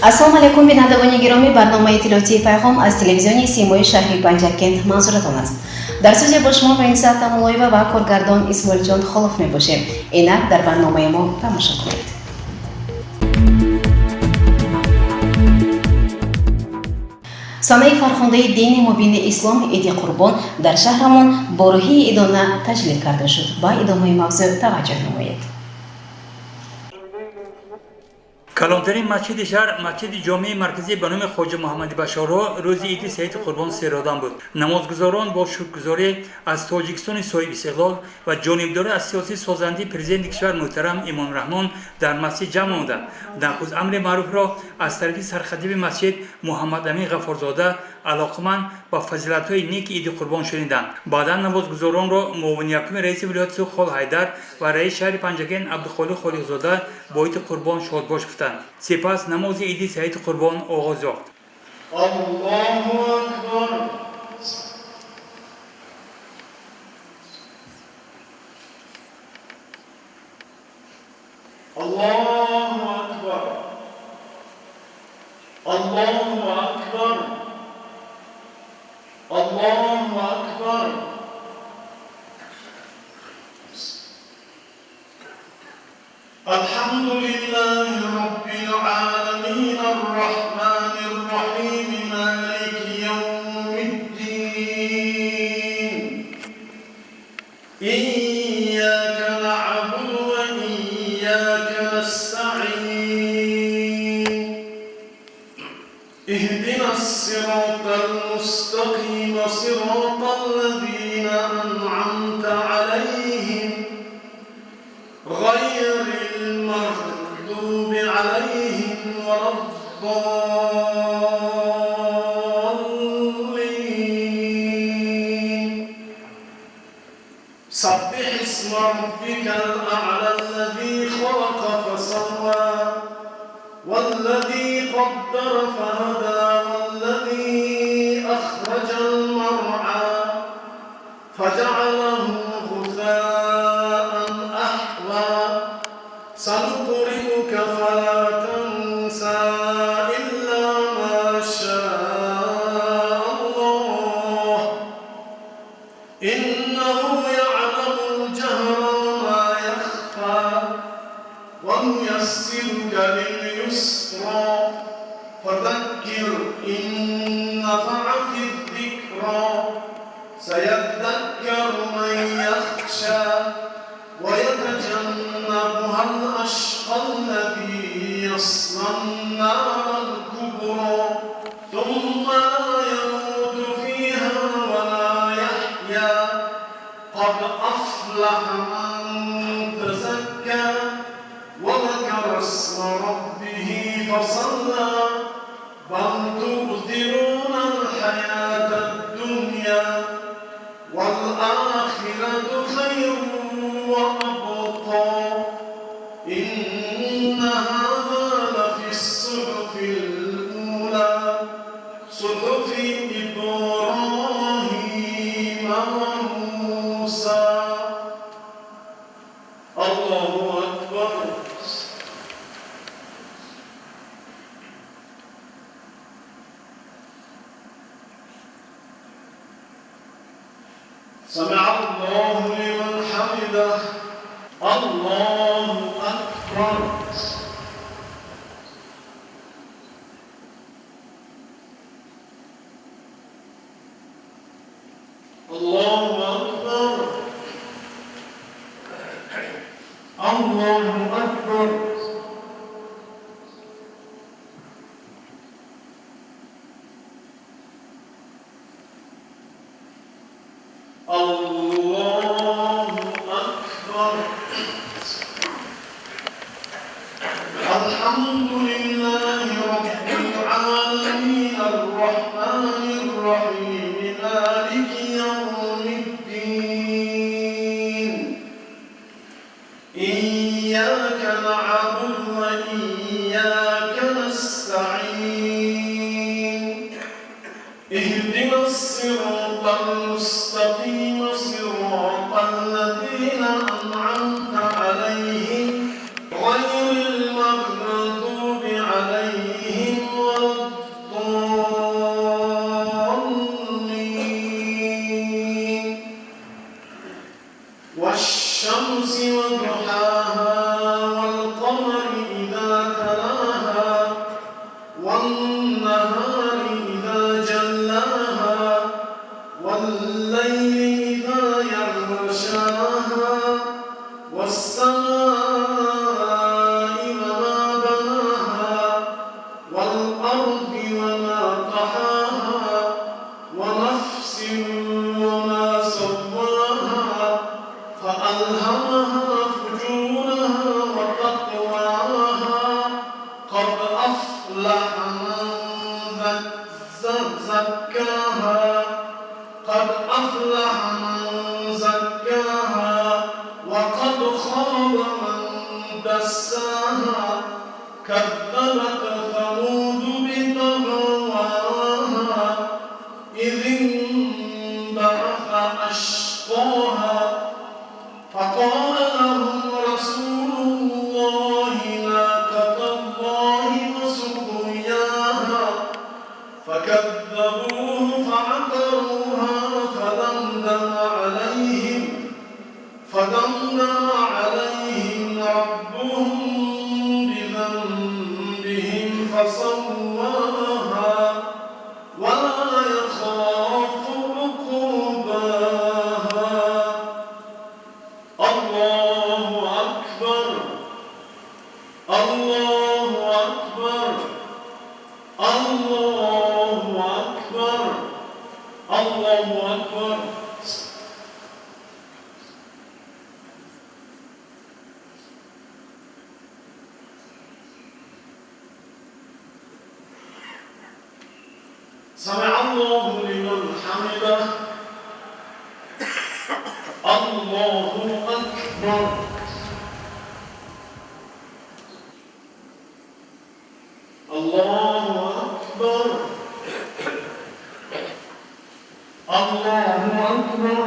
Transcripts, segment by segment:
Ассалому алайкум, бинандагони гиромӣ. Барномаи иттилоотии «Пайғом» аз телевизиони Симои шаҳри Панҷакент манзуратон аст. Дар студия бо шумо Маниса Тамулоева ва коргардон Исмоилҷон Холов мебошем. Инак дар барномаи мо тамошо кунед. Санаи фархундаи дини мубини ислом, Иди Қурбон, дар шаҳрамон бо рӯҳии идона таҷлил карда шуд. Ба идомаи мавзӯъ таваҷҷӯҳ намоед. Калонтарин масҷиди шаҳр, масҷиди ҷомеи марказӣ ба номи Хоҷа Муҳаммади Башоро, рӯзи иди саиди Қурбон серодам буд. Намозгузорон бо шукргузорӣ аз Тоҷикистони соҳиби истиқлол ва ҷонибдорӣ аз сиёсии созандии президенти кишвар муҳтарам Эмомалӣ Раҳмон дар масҷид ҷамъ омада, нахуст амри маъруфро аз тарафи сархатиби масҷид Муҳаммадамин Ғаффорзода алоқаманд ба фазилатҳои неки иди Қурбон шуниданд. Баъдан намозгузоронро муовини якуми раиси вилояти Суғд Хол Ҳайдар ва раиси шаҳри Панҷакент Абдухолиқ Холиқзода бо иди Қурбон шодбош гуфтанд. Сипас намози иди саиди Қурбон оғоз ёфт. Аллоҳу акбар. Аллоҳу акбар. Аллоҳу акбар. Аллоҳу акбар. الحمد لله رب العالمين الرحمن الرحيم مالك يوم الدين إياك نعبد وإياك نستعين اهدنا الصراط المستقيم صراط الذين أنعمت عليهم غير المغضوب عليهم ولا الضالين. سبح اسم ربك الأعلى الذي خلق فسوى والذي قدر فهدى والذي أخرج المرعى فجعله غثاء أحوى. سنقرئك فلا تنسى إلا ما شاء الله إنه يعلم الجهر وما يخفى ونيسرك لليسرى فذكر إن نفعت الذكرى سيذكر من يخشى ويتجنبها الأشقى الذي يصلى النار الكبرى ثم لا يموت فيها ولا يحيا. قد أفلح من تزكى وذكر اسم ربه فصلى. بل تؤثرون الحياة الدنيا والآخرة خير وأبقى. إن هذا لفي الصحف الأولى صحف إبراهيم وموسى. الله أكبر. سمع الله لمن حمده. الله أكبر. الله أكبر. الله أكبر. الله أكبر. الحمد لله رب العالمين الرحمن الرحيم مالك يوم الدين إياك نعبد وإياك نستعين اهدنا الصراط المستقيم صراط الذين أنعمت عليهم غير المغضوب عليهم وضحاها والقمر إذا تلاها والنهار إذا جلاها والليل إذا يغشاها والسماء وما بناها والأرض وما طحاها ونفس وما سواها فألهمها فجورها وتقواها قد أفلح من زكاها قد أفلح من زكاها وقد خاب من دساها كذبت ثمود بطغواها إذ انبعث أشقاها فقال لهم رسول الله ناقة الله وسقياها فكذبوه فعقروها فدمدم عليهم ربهم بذنبهم فسواها ولا يخاف عقباها. الله أكبر، الله أكبر، الله أكبر، الله أكبر. سمع الله لمن حمده. الله أكبر. الله أكبر، الله أكبر.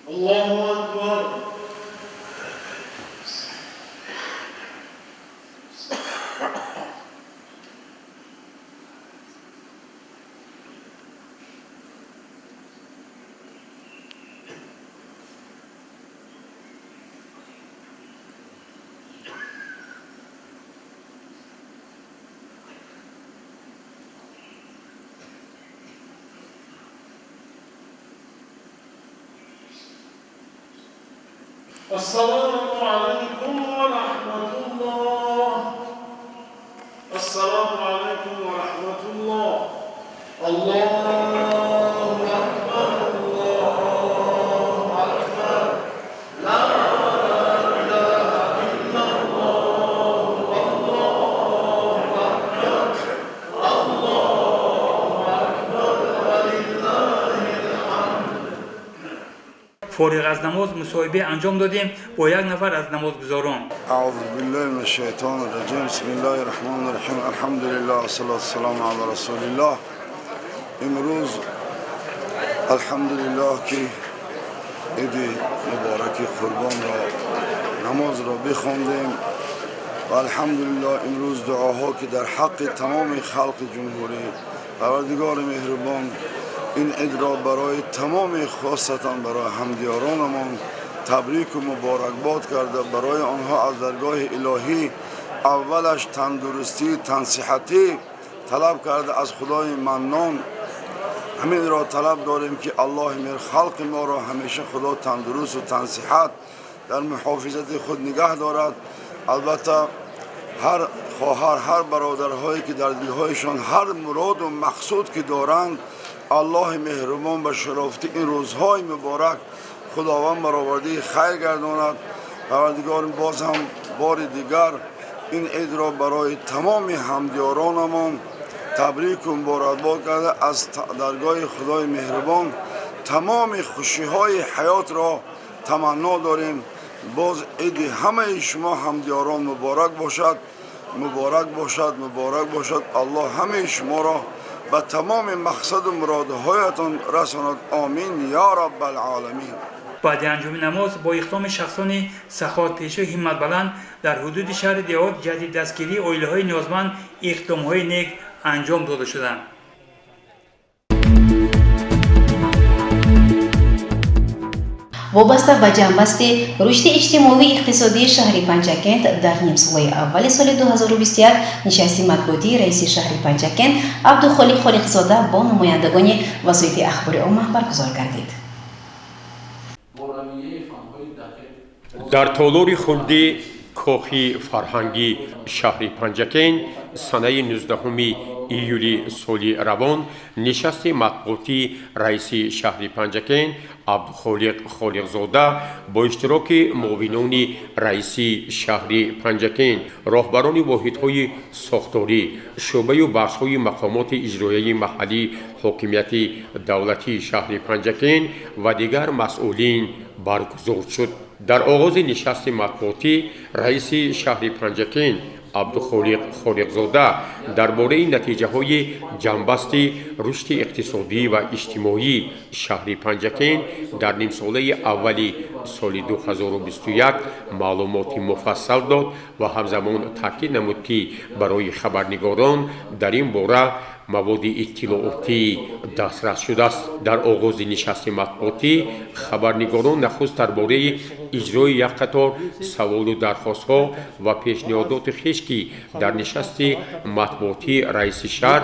الله أكبر. السلام عليكم ورحمة الله. السلام عليكم ورحمة الله. الله أكبر، الله أكبر، لا إله إلا الله، الله أكبر، الله أكبر، ولله الحمد. Фориғ аз намоз мусоҳибе анҷом додем бо як нафар аз намозгузорон. أعوذ بالله من الشيطان الرجيم، بسم الله الرحمن الرحيم، الحمد لله والصلاة والسلام على رسول الله. امروز الحمد لله که عید مبارک قربان را نماز را بخواندیم و الحمدلله امروز دعاها که در حق تمام خلق جمهوری پروردگار مهربان این عید را برای تمام خاصتا برای همدیارانمان تبریک و مبارکباد کرده برای آنها از درگاه الهی اولش تندرستی تنصحتی طلب کرده از خدای منان همین را طلب داریم که الله مر خلق ما را همیشه خدا تندرست و تنصحت در محافظت خود نگه دارد. البته هر خواهر هر برادرهایی که در دلهایشان هر مراد و مقصود که دارند الله مهربان به شرافت این روزهای مبارک خداوند برآورده خیر گرداند. پروردگار باز هم بار دیگر این عید را برای تمام همدیارانمان تبریک و مبارکباد کرده از درگاه خدای مهربان تمام خوشی های حیات را تمنا داریم. باز عید همه شما همدیاران مبارک باشد، مبارک باشد، مبارک باشد. الله همه شما را به تمام مقصد و مرادهایتان رساند. آمین یا رب العالمین. Баъди анҷоми намоз бо иқдоми шахсони саховатпешу ҳимматбаланд дар ҳудуди шаҳри деҳот ҷиҳати дастгирии оилаҳои ниёзманд иқдомҳои нек анҷом дода шуданд. Вобаста ба ҷамъбасти рушди иҷтимоию иқтисодии шаҳри Панҷакент дар нимсолаи аввали соли 2021 нишасти матбуотии раиси шаҳри Панҷакент Абдухолиқ Холиқзода бо намояндагони васоити ахбори омма баргузор гардид. Дар толори хурди кохи фарҳанги шаҳри Панҷакент санаи 19 июли соли равон нишасти матбуотии раиси шаҳри Панҷакент Абдухолиқ Холиқзода бо иштироки муовинони раиси шаҳри Панҷакент, роҳбарони воҳидҳои сохторӣ, шӯъбаю бахшҳои мақомоти иҷроияи маҳаллии ҳокимияти давлатии шаҳри Панҷакент ва дигар масъулин баргузор шуд. Дар оғози нишасти матбуотӣ раиси шаҳри Панҷакент Абдухолиқ Холиқзода дар бораи натиҷаҳои ҷамъбасти рушди иқтисодӣ ва иҷтимоии шаҳри Панҷакент дар нимсолаи аввали соли 2021 маълумоти муфассал дод ва ҳамзамон таъкид намуд, ки барои хабарнигорон дар ин бора маводи иттилоотӣ дастрас шудааст. Дар оғози нишасти матбуотӣ хабарнигорон нахуст дар бораи иҷрои як қатор саволу дархостҳо ва пешниҳодоти хеш, ки дар нишасти матбуотии раиси шаҳр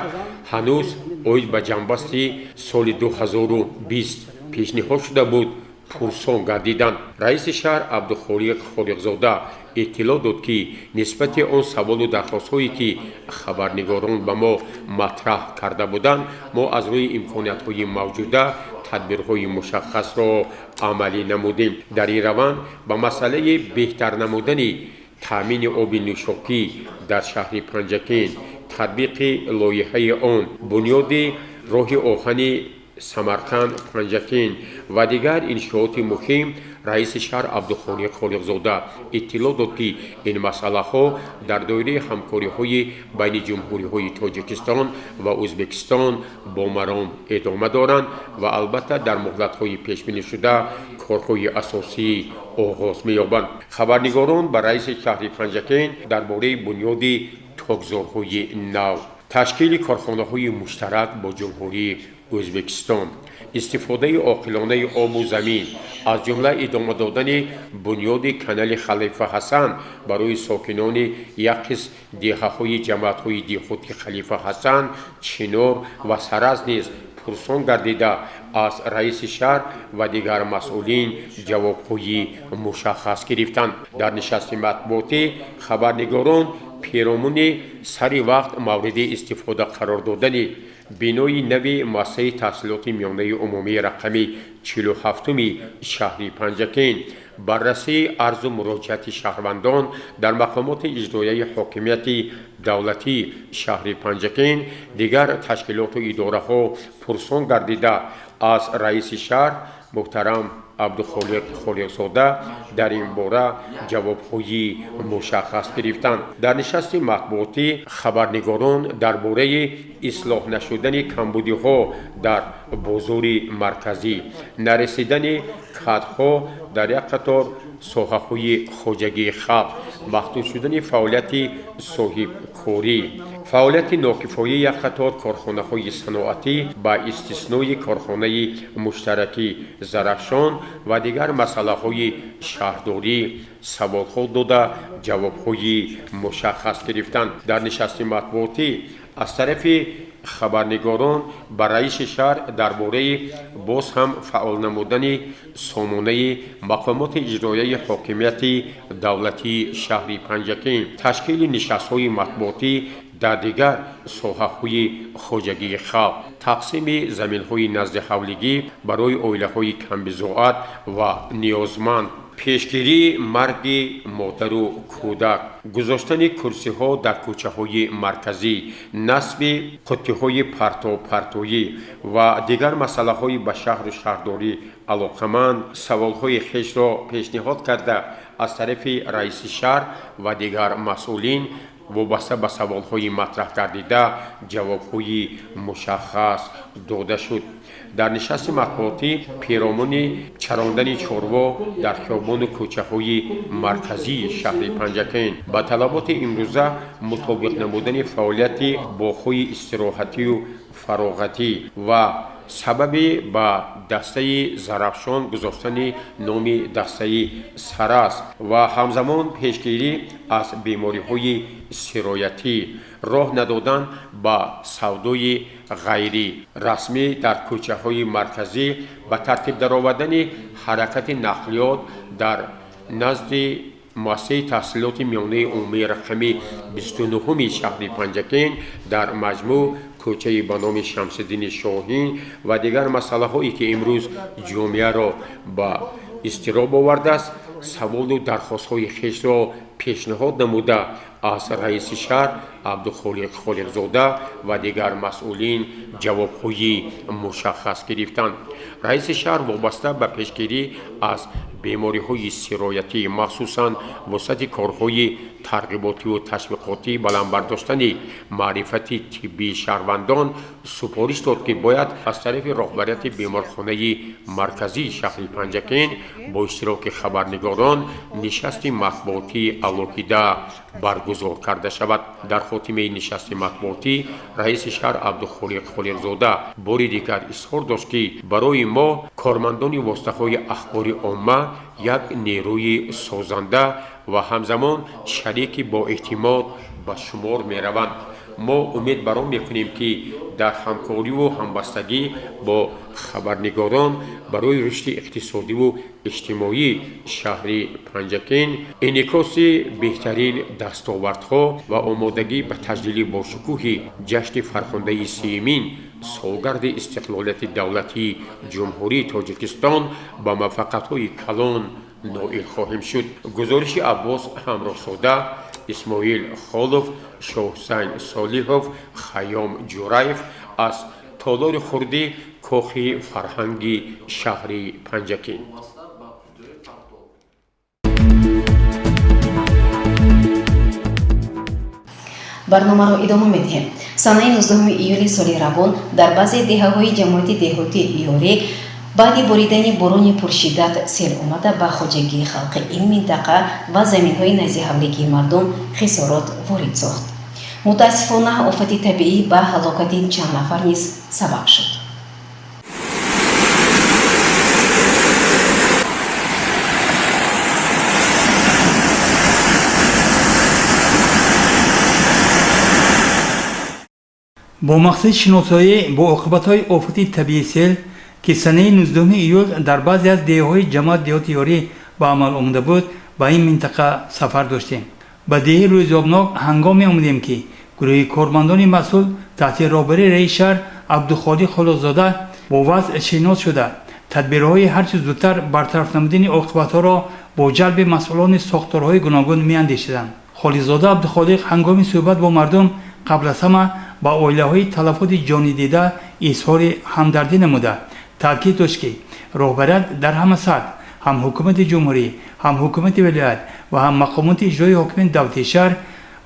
ҳанӯз оид ба ҷамъбасти соли 2020 пешниҳод шуда буд, пурсон гардиданд. Раиси шаҳр Абдухолиқ Холиқзода иттилоъ дод, ки нисбати он саволу дархостҳое, ки хабарнигорон ба мо матраҳ карда буданд, мо аз рӯи имкониятҳои мавҷуда тадбирҳои мушаххасро амалӣ намудем. Дар ин раванд ба масъалаи беҳтар намудани таъмини оби нӯшокӣ дар шаҳри Панҷакент, татбиқи лоиҳаи он, бунёди роҳи оҳани Самарқанд Панҷакент ва дигар иншооти муҳим раиси шаҳр Абдухолиқ Холиқзода иттилоъ дод, ки ин масъалаҳо дар доираи ҳамкориҳои байни ҷумҳуриҳои Тоҷикистон ва Ӯзбекистон бо маром идома доранд ва албатта дар муҳлатҳои пешбинишуда корҳои асосӣ оғоз меёбанд. Хабарнигорон ба раиси шаҳри Панҷакент дар бораи бунёди токзорҳои нав, ташкили корхонаҳои муштарак бо Ҷумҳурии Ӯзбекистон, истифодаи оқилонаи обу замин, аз ҷумла идома додани бунёди канали Халифа Ҳасан барои сокинони як қисм деҳаҳои ҷамоатҳои деҳоти Халифа Ҳасан, Чинор ва Саразд низ пурсон гардида, аз раиси шаҳр ва дигар масъулин ҷавобҳои мушаххас гирифтанд. Дар нишасти матбуотӣ хабарнигорон перомуни сари вақт мавриди истифода қарор додани бинои нави муассисаи таҳсилоти миёнаи умумии рақами 47-уми шаҳри Панҷакент, баррасии арзу муроҷиати шаҳрвандон дар мақомоти иҷроияи ҳокимияти давлатии шаҳри Панҷакент, дигар ташкилоту идораҳо пурсон гардида, аз раиси шаҳр муҳтарам Абдухолиқ Холиқзода дар ин бора ҷавобҳои мушаххас гирифтанд. Дар нишасти матбуотӣ хабарнигорон дар бораи ислоҳ нашудани камбудиҳо дар бозори марказӣ, нарасидани кадрҳо дар як қатор соҳаҳои хоҷагии халқ, маҳдуд шудани фаъолияти соҳибкорӣ, фаъолияти нокифояи як қатор корхонаҳои саноатӣ ба истиснои корхонаи муштараки Зарафшон ва дигар масъалаҳои шаҳрдорӣ саволҳо дода, ҷавобҳои мушаххас гирифтанд. Дар нишасти матбуотӣ аз тарафи хабарнигорон ба раиси шаҳр дар бораи боз ҳам фаъол намудани сомонаи мақомоти иҷроияи ҳокимияти давлатии шаҳри Панҷакент, ташкили нишастҳои матбуотӣ дар дигар соҳаҳои хоҷагии халқ, тақсими заминҳои наздиҳавлигӣ барои оилаҳои камбизоат ва ниёзманд, пешгирии марги модару кӯдак, гузоштани курсиҳо дар кӯчаҳои марказӣ, насби қуттиҳои партовпартоӣ ва дигар масъалаҳои ба шаҳру шаҳрдорӣ алоқаманд саволҳои хешро пешниҳод карда, аз тарафи раиси шаҳр ва дигар масъулин вобаста ба саволҳои матраҳ гардида ҷавобҳои мушаххас дода шуд. Дар нишасти матбуотӣ перомуни чарондани чорво дар хиёбону кӯчаҳои марказии шаҳри Панҷакент, ба талаботи имрӯза мутобиқ намудани фаъолияти боғҳои истироҳатию фароғатӣ ва Сабаби ба дастаи Зарафшон гузоштани номи дастаи Сарас ва ҳамзамон пешгирӣ аз бемориҳои сироятӣ, роҳ надодан ба савдои ғайрирасмӣ дар кӯчаҳои марказӣ, ба тартиб даровардани ҳаракати нақлиёт дар назди муассисаи таҳсилоти миёнаи умумии рақами 29-уми шаҳри Панҷакент, дар маҷмӯъ кӯчаи ба номи Шамсиддини Шоҳин ва дигар масъалаҳое, ки имрӯз ҷомеаро ба изтироб овардааст, саволу дархостҳои хешро пешниҳод намуда, аз раиси шаҳр Абдухолиқ Холиқзода ва дигар масъулин ҷавобҳои мушаххас гирифтанд. Раиси шаҳр вобаста ба пешгирӣ аз бемориҳои сироятӣ, махсусан вусъати корҳои тарғиботиву ташвиқотӣ, баланд бардоштани маърифати тиббии шаҳрвандон супориш дод, ки бояд аз тарафи роҳбарияти беморхонаи марказии шаҳри Панҷакент бо иштироки хабарнигорон нишасти матбуотии алоҳида баргузор карда шавад. Дар хотимаи нишасти матбуотӣ раиси шаҳр Абдухолиқ Холиқзода бори дигар изҳор дошт, ки барои мо, кормандони воситаҳои ахбори омма, як нерӯи созанда ва ҳамзамон шарики боэътимод ба шумор мераванд. Мо умед бар он мекунем, ки дар ҳамкориву ҳамбастагӣ бо хабарнигорон барои рушди иқтисодиву иҷтимоии шаҳри Панҷакент, инъикоси беҳтарин дастовардҳо ва омодагӣ ба таҷлили бошукӯҳи ҷашни фархундаи 30-умин солгарди истиқлолияти давлатии Ҷумҳурии Тоҷикистон ба муваффақиятҳои калон ноил хоҳем шуд. Гузориши Аббос Ҳамроҳзода, Исмоил Холов, Шоҳусайн Солиҳов, Хайём Ҷураев аз толори хурди Кохи фарҳанги шаҳри Панҷакент. Барномаро идома медиҳем. Санаи 19 июли соли равон дар баъзе деҳаҳои ҷамоати деҳоти Ёрӣ баъди боридани борони пуршиддат сел омада, ба хоҷагии халқи ин минтақа ва заминҳои наздиҳавлигии мардум хисорот ворид сохт. Мутаассифона, офати табиӣ ба ҳалокати чанд нафар низ сабаб шуд. Бо мақсади шиносоӣ бо оқибатҳои офати табиии сел, ки санаи 19 июл дар баъзе аз деҳаҳои ҷамоат деҳоти Ёрӣ ба амал омада буд, ба ин минтақа сафар доштем. Ба деҳаи Рӯзобнок ҳангоме омадем, ки гурӯҳи кормандони масъул таҳти роҳбарии раиси шаҳр Абдухолиқ Холиқзода бо вазъ шинос шуда, тадбирҳои ҳарчи зудтар бартараф намудани оқибатҳоро бо ҷалби масъулони сохторҳои гуногун меандешиданд. Холиқзода Абдухолиқ ҳангоми суҳбат бо мардум қабл аз ҳама ба оилаҳои талафоти ҷонидида изҳори ҳамдардӣ намуда, таъкид дошт, ки роҳбарият дар ҳама сатҳ, ҳам ҳукумати ҷумҳурӣ, ҳам ҳукумати вилоят ва ҳам мақомоти иҷроии ҳокимияти давлатии шаҳр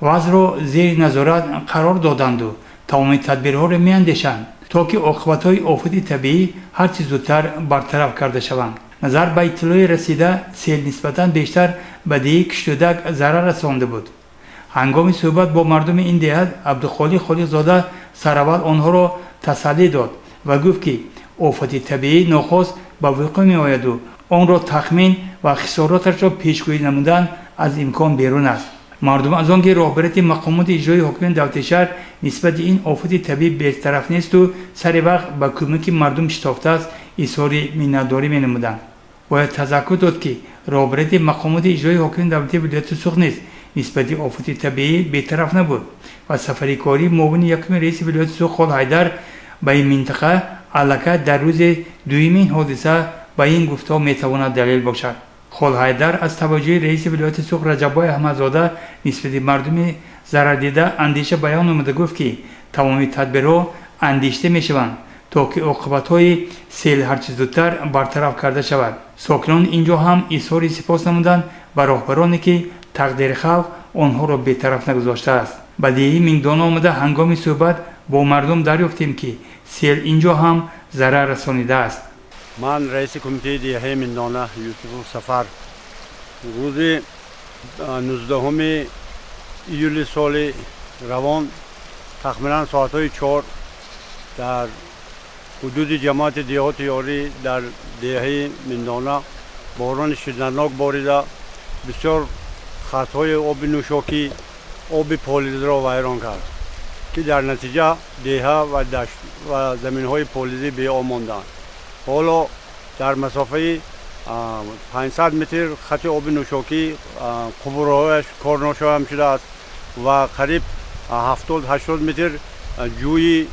вазъро зери назорат қарор доданду тамоми тадбирҳоро меандешанд, то ки оқибатҳои офати табиӣ ҳарчи зудтар бартараф карда шаванд. Назар ба иттилои расида, сел нисбатан бештар ба деҳаи Киштӯдак зарар расонда буд. Ҳангоми суҳбат бо мардуми ин деҳа Абдухолиқ Холиқзода сараввал онҳоро тасаллӣ дод ва гуфт, ки офати табиӣ нохост ба вуқӯъ меояду онро тахмин ва хисороташро пешгӯӣ намудан аз имкон берун аст. Мардум аз он ки роҳбарияти мақомоти иҷроии ҳокимияти давлати шаҳр нисбати ин офати табиӣ бетараф несту сари вақт ба кӯмаки мардум шитофтааст, изҳори миннатдорӣ менамуданд. Бояд тазаккур дод, ки роҳбарияти мақомоти иҷроии ҳокимияти давлатии вилояти Суғд низ нисбати офати табиӣ бетараф набуд ва сафари кории муовини якуми раиси вилояти Суғд Холҳайдар ба ин минтақа аллакай дар рӯзи дуюми ин ҳодиса ба ин гуфтаҳо метавонад далел бошад. Холҳайдар аз таваҷҷӯҳи раиси вилояти Суғд Раҷаббой Аҳмадзода нисбати мардуми зарардида андеша баён намуда, гуфт, ки тамоми тадбирҳо андешида мешаванд, то ки оқибатҳои сел ҳарчи зудтар бартараф карда шавад. Сокинон ин ҷо ҳам изҳори сипос намуданд ба роҳбароне, ки тақдири халқ онҳоро бетараф нагузоштааст. Ба деҳаи Миндона омада, ҳангоми суҳбат бо мардум дарёфтем, ки сел ин ҷо ҳам зарар расонидааст. Ман раиси кумитаи деҳаи Миндона Юсуфов Сафар. Рӯзи 19 июли соли равон тахминан соатҳои 4 дар Ҳудуди ҷамоати деҳоти Ёрӣ дар деҳаи Миндона борони шиддатнок борида, бисёр хатҳои оби нӯшокӣ, оби полизиро вайрон кард, ки дар натиҷа деҳа ва дашт ва заминҳои полизӣ беоб монданд. Ҳоло дар масофаи 500 метр хати оби нӯшокӣ қубурҳояш корношоям шудааст ва қариб 70-80 метр ҷӯи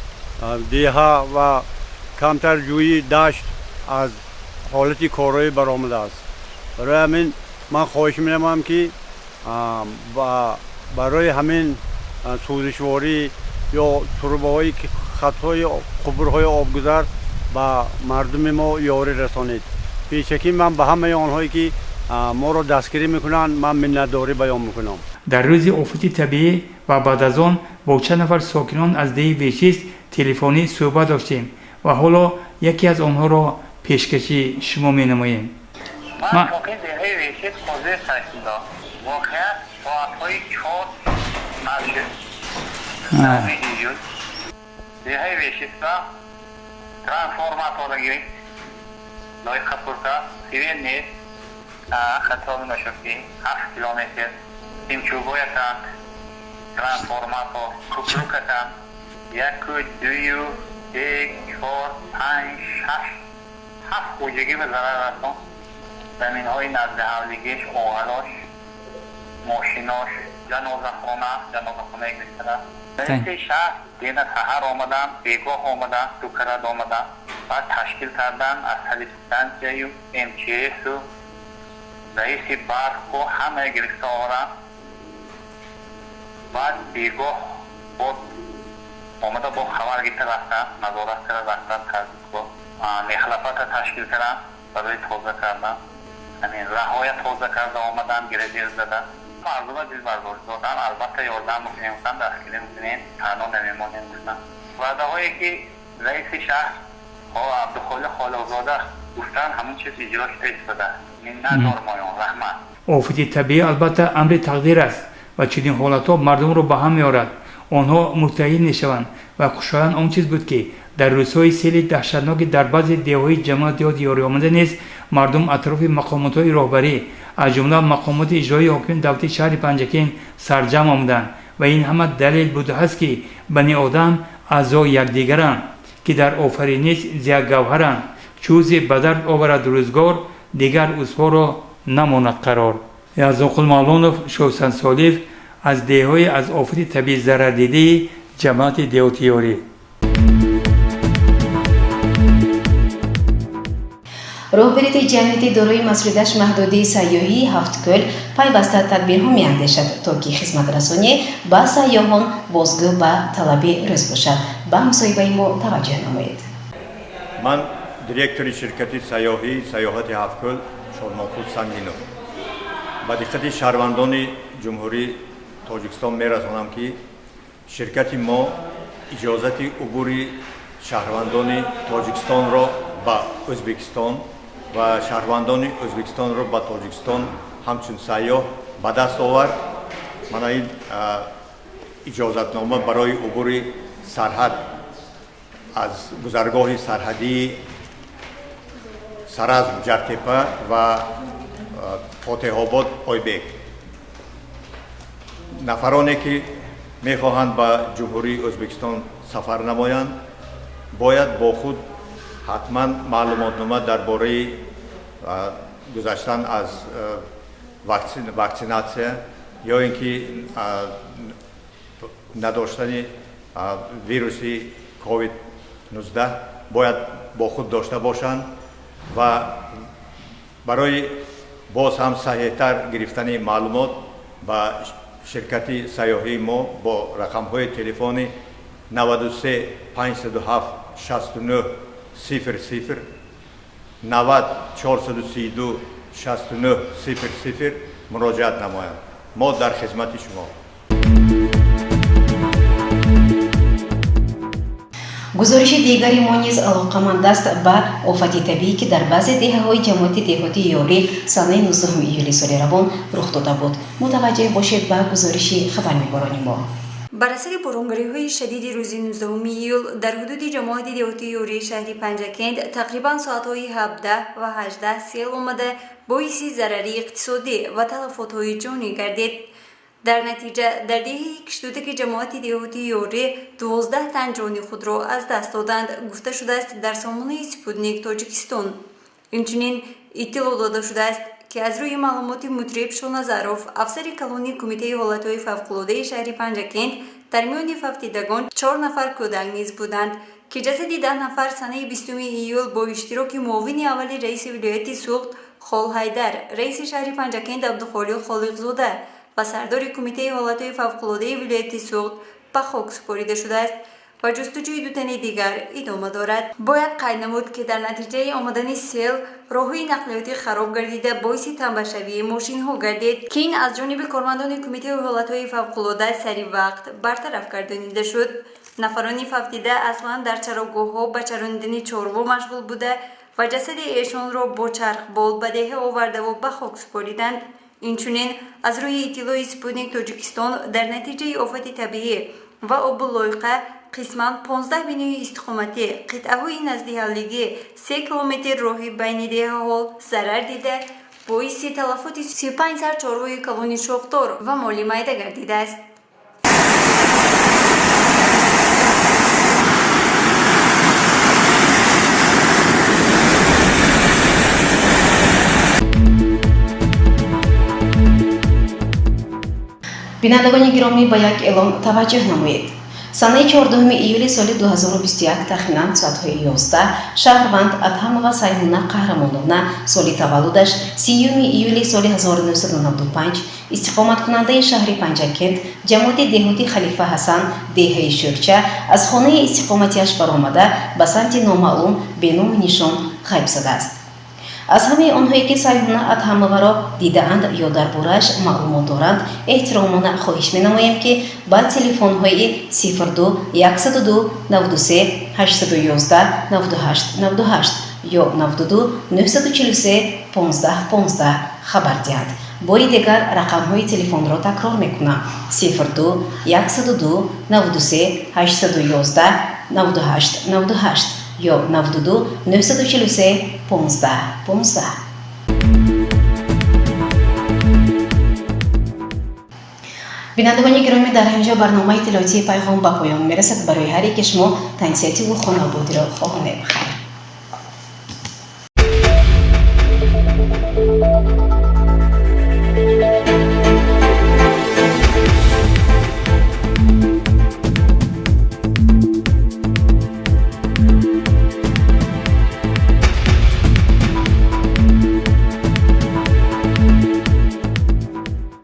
деҳа ва камтар ҷӯи дашт аз ҳолати короӣ баромадааст. Барои ҳамин ман хоҳиш менамоям, ки барои ҳамин сӯзишворӣ ё трубаҳои хатҳои қубурҳои обгузар ба мардуми мо ёрӣ расонед. Пешакӣ ман ба ҳамаи онҳое, ки моро дастгирӣ мекунанд, ман миннатдорӣ баён мекунам. Дар рӯзи офати табиӣ ва баъд аз он бо чанд нафар сокинон аз деҳи Вешист телефонӣ суҳбат доштем ва ҳоло яке аз онҳоро пешкаши шумо менамоем. Ман сокини деҳаи Вешист Қозир Сайфулло. Воқеа соатҳои 4 аз июл деҳаи Вешистда трансформатора гирифт, лоиқа пурта свет нест. Хати оби нӯшокӣ 7 километр симчӯбоятанд, трансформатор купрукатанд, яку, дую, се, чор, панҷ, шаш, ҳафт хоҷагӣ ба зарар расон. Заминҳои назди ҳавлигиш, оғалош, мошинош, ҷанозахона, ҷанозахонаи гирифтара. Раиси шаҳр дина саҳар омадан, бегоҳ омадан, ду карат омадан. Баъд ташкил кардан аз санэпидстансияю МЧСу раиси барқу ҳамае гирифта оваранд. Баъд бегоҳ бо омада, бо хабар гирифта рафтан, назорат карда рафтан. Таздидгоҳ мехлапата ташкил кардан барои тоза кардан, ҳамин раҳоя тоза карда омадан, грейдер зада. Мардума дилбардорӣ додан, албатта ёрдам мекунем гуфтан, дастгирӣ мекунем, танҳо намемонем гуфтан. Ваъдаҳое, ки раиси шаҳр Абдухолиқ Холиқзода гуфтан, ҳамон чиз иҷро шуда истода. Миннатдор моён, раҳмат. Офати табиӣ албатта амри тақдир аст ва чунин ҳолатҳо мардумро ба ҳам меорад, онҳо муттаҳид мешаванд. Ва хушоянд он чиз буд, ки дар рӯзҳои сели даҳшатноки дар баъзе деҳҳои ҷамоат деҳоти Ёрӣ омада низ мардум атрофи мақомотҳои роҳбарӣ, аз ҷумла мақомоти иҷроии ҳокимияти давлатии шаҳри Панҷакент сарҷамъ омаданд. Ва ин ҳама далел будааст, ки бани одам аъзои якдигаранд, ки дар офариниш зи як гавҳаранд. Чӯзе ба дард оварад рӯзгор, дигар узвҳоро намонад қарор. Язоқул Мавлонов, Шовсан Солиев аз деҳҳои аз офати табиӣ зарардидаи ҷамоати деҳоти Ёрӣ. Роҳбарияти ҷамъияти дорои масъулияташ маҳдуди сайёҳии Ҳафткӯл пайваста тадбирҳо меандешад, то ки хизматрасонӣ ба сайёҳон бозгӯ ба талаби рӯз бошад. Ба мусоҳибаи мо таваҷҷӯҳ намоед. Ман директори ширкати сайёҳии сайёҳати Ҳафткӯл Шодмонқул Сангинов ба диққати шаҳрвандони Ҷумҳурии Тоҷикистон мерасонам, ки ширкати мо иҷозати убури шаҳрвандони Тоҷикистонро ба Ӯзбекистон ва шаҳрвандони Ӯзбекистонро ба Тоҷикистон ҳамчун сайёҳ ба даст овард. Мана ин иҷозатнома барои убури сарҳад аз гузаргоҳи сарҳадии Саразм Ҷартепа ва Фотеҳобод Ойбек. Нафароне, ки мехоҳанд ба Ҷумҳурии Ӯзбекистон сафар намоянд, бояд бо худ ҳатман маълумотнома дар бораи гузаштан аз ваксинатсия ё ин ки надоштани вируси ковид 19 бояд бо худ дошта бошанд ва барои боз ҳам саҳеҳтар гирифтани маълумот ба ширкати сайёҳии мо бо рақамҳои телефони 93 507 69 00, 90 432 69 00 муроҷиат намоянд. Мо дар хизмати шумо. Гузориши дигари мо низ алоқаманд аст ба офати табиӣ, ки дар баъзе деҳаҳои ҷамоати деҳоти Ёрӣ санаи 19 июли соли равон рух дода буд. Мутаваҷҷеҳ бошед ба гузориши хабарнигорони мо. Бар асари боронгариҳои шадиди рӯзи 19 июл дар ҳудуди ҷамоати деҳоти Ёрии шаҳри Панҷакент тақрибан соатҳои 17 ва 18 сел омада, боиси зарари иқтисодӣ ва талафотҳои ҷонӣ гардид. Дар натиҷа дар деҳаи Киштудаки ҷамоати деҳоти Ёрӣ 12 тан ҷони худро аз даст доданд, гуфта шудааст дар сомонаи Спутник Тоҷикистон. Инчунин иттилоъ дода шудааст, ки аз рӯи маълумоти Мутриб Шоназаров, афсари калони Кумитаи ҳолатҳои фавқулодаи шаҳри Панҷакент, дар миёни фавтидагон 4 нафар кӯдак низ буданд, ки ҷасади 10 нафар санаи 20 июл бо иштироки муовини аввали раиси вилояти Суғд Холҳайдар, раиси шаҳри Панҷакент Абдухолиқ Холиқзода ва сардори Кумитаи ҳолатҳои фавқулодаи вилояти Суғд ба хок супорида шудааст ва ҷустуҷӯи ду тани дигар идома дорад. Бояд қайд намуд, ки дар натиҷаи омадани сел роҳҳои нақлиётӣ хароб гардида, боиси тамбашавии мошинҳо гардид, ки ин аз ҷониби кормандони Кумитаи ҳолатҳои фавқулода сари вақт бартараф гардонида шуд. Нафарони фавтида аслан дар чарогоҳҳо ба чаронидани чорво машғул буда ва ҷасади эшонро бо чархбол ба деҳа овардаву ба хок супориданд. Инчунин аз рӯи иттилои Спутник Тоҷикистон, дар натиҷаи офати табиӣ ва обу лойқа қисман 15 бинои истиқоматӣ, қитъаҳои наздиҳавлигӣ, 3 километр роҳи байни деҳаҳо зарар дида, боиси талафоти 35 сар чорвои калони шохдор ва моли майда гардидааст. Бинандагони гиромӣ, ба як эълон таваҷҷӯҳ намоед. Санаи 14 июли соли 2021 тахминан соатҳои 11 шаҳрванд Адҳамова Сайҳуна Қаҳрамоновна, соли таваллудаш 30 июли соли 1995, истиқоматкунандаи шаҳри Панҷакент, ҷамоати деҳоти Халифа Ҳасан, деҳаи Шӯрча, аз хонаи истиқоматиаш баромада, ба самти номаълум беному нишон ғайб задааст. Аз ҳамаи онҳое, ки Сайҳуна Адҳамоваро дидаанд ё дар борааш маълумот доранд, эҳтиромона хоҳиш менамоем, ки ба телефонҳои 02 102 93 811 98 98 ё 92 943 15 15 хабар диҳанд. Бори дигар рақамҳои телефонро такрор мекунам: 02 102 93 811 98 98 ё 92 943 15 15. Бинандагони гиромӣ, дар ҳамин ҷо барномаи иттилоотии Пайғом ба поён мерасад. Барои ҳар яке шумо тансиҳативу хонаободиро хоҳонем. Хайр.